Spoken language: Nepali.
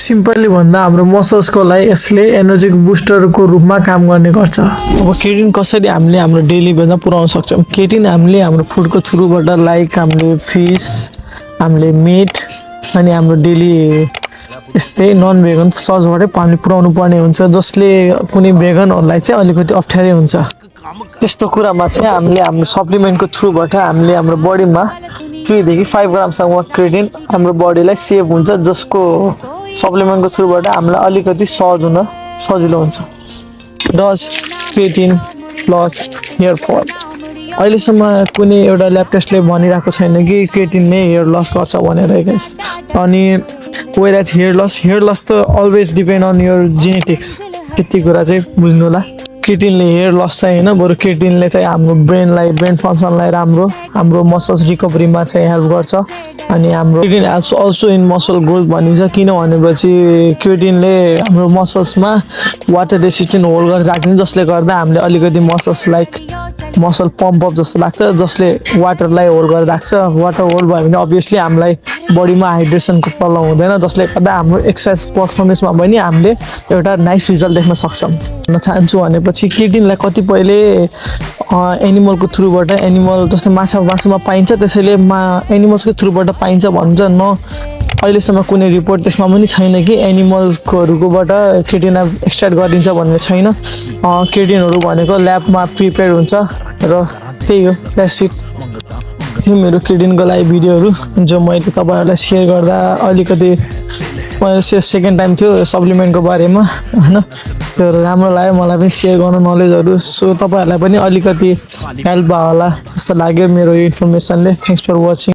सिम्पली भन्दा हाम्रो मसल्सको लागि यसले एनर्जिक बुस्टरको रूपमा काम गर्ने गर्छ। अब केटिन कसरी हामीले हाम्रो डेली बेसमा पुर्याउन सक्छौँ? केटिन हामीले हाम्रो फुडको थ्रुबाट लाइक हामीले फिस, हामीले मिट अनि हाम्रो डेली यस्तै नन भेगन ससबाटै हामीले पुर्याउनु पर्ने हुन्छ, जसले कुनै भेगनहरूलाई चाहिँ अलिकति अप्ठ्यारै हुन्छ। यस्तो कुरामा चाहिँ हामीले हाम्रो सप्लिमेन्टको थ्रुबाट हामीले हाम्रो बडीमा 3 देखि 5 ग्रामसम्म क्रिएटिन हाम्रो बडीलाई सेभ हुन्छ, जसको सप्लिमेन्टको थ्रुबाट हामीलाई अलिकति सहज हुन सजिलो हुन्छ। डज क्रिएटिन प्लस हेयर फल? अहिलेसम्म कुनै एउटा ल्याब टेस्टले भनिरहेको छैन कि क्रिएटिनले हेयर लस गर्छ भनेर गाइस। अनि वेयर हेयर लस त always depend on your genetics, यति कुरा चाहिँ बुझ्नु होला। क्रिएटिनले हेयर लस चाहिँ होइन, बरु क्रिएटिनले चाहिँ हाम्रो ब्रेन फङ्सनलाई राम्रो, हाम्रो मसल्स रिकभरीमा चाहिँ हेल्प गर्छ। अनि हाम्रो creatine also in muscle growth भनिन्छ, किन भनेपछि क्रिएटिनले हाम्रो मसल्समा वाटर रेसिस्टेन्ट होल्ड गरेर राख्दिन्छ, जसले गर्दा हामीले अलिकति मसल पम्प अप जस्तो लाग्छ, जसले वाटरलाई होल्ड गरेर राख्छ। वाटर होल्ड भयो भने अभियसली हामीलाई बडीमा हाइड्रेसनको प्रब्लम हुँदैन, जसले गर्दा हाम्रो एक्सर्साइज पर्फर्मेन्समा पनि हामीले एउटा नाइस रिजल्ट देख्न सक्छौँ। भन्न चाहन्छु भनेपछि क्रिएटिनलाई कतिपयले एनिमलको थ्रुबाट, एनिमल जस्तै मासुमा पाइन्छ, त्यसैले एनिमल्सको थ्रुबाट पाइन्छ भन्छ। अहिलेसम्म कुनै रिपोर्ट त्यसमा पनि छैन कि एनिमलकोहरूबाट क्रिएटिन एक्सट्र्याक्ट गरिदिन्छ भन्ने छैन। क्रिएटिनहरू भनेको ल्याबमा प्रिपेयर हुन्छ र त्यही हो, द्याट्स इट। थियो मेरो क्रिएटिनको लागि भिडियोहरू, जो मैले तपाईँहरूलाई सेयर गर्दा अलिकति सेकेन्ड टाइम थियो सप्लिमेन्टको बारेमा होइन, त्यो राम्रो लाग्यो मलाई पनि सेयर गर्नु नलेजहरू। सो तपाईँहरूलाई पनि अलिकति हेल्प भयो होला जस्तो लाग्यो मेरो यो इन्फर्मेसनले। Thanks for watching.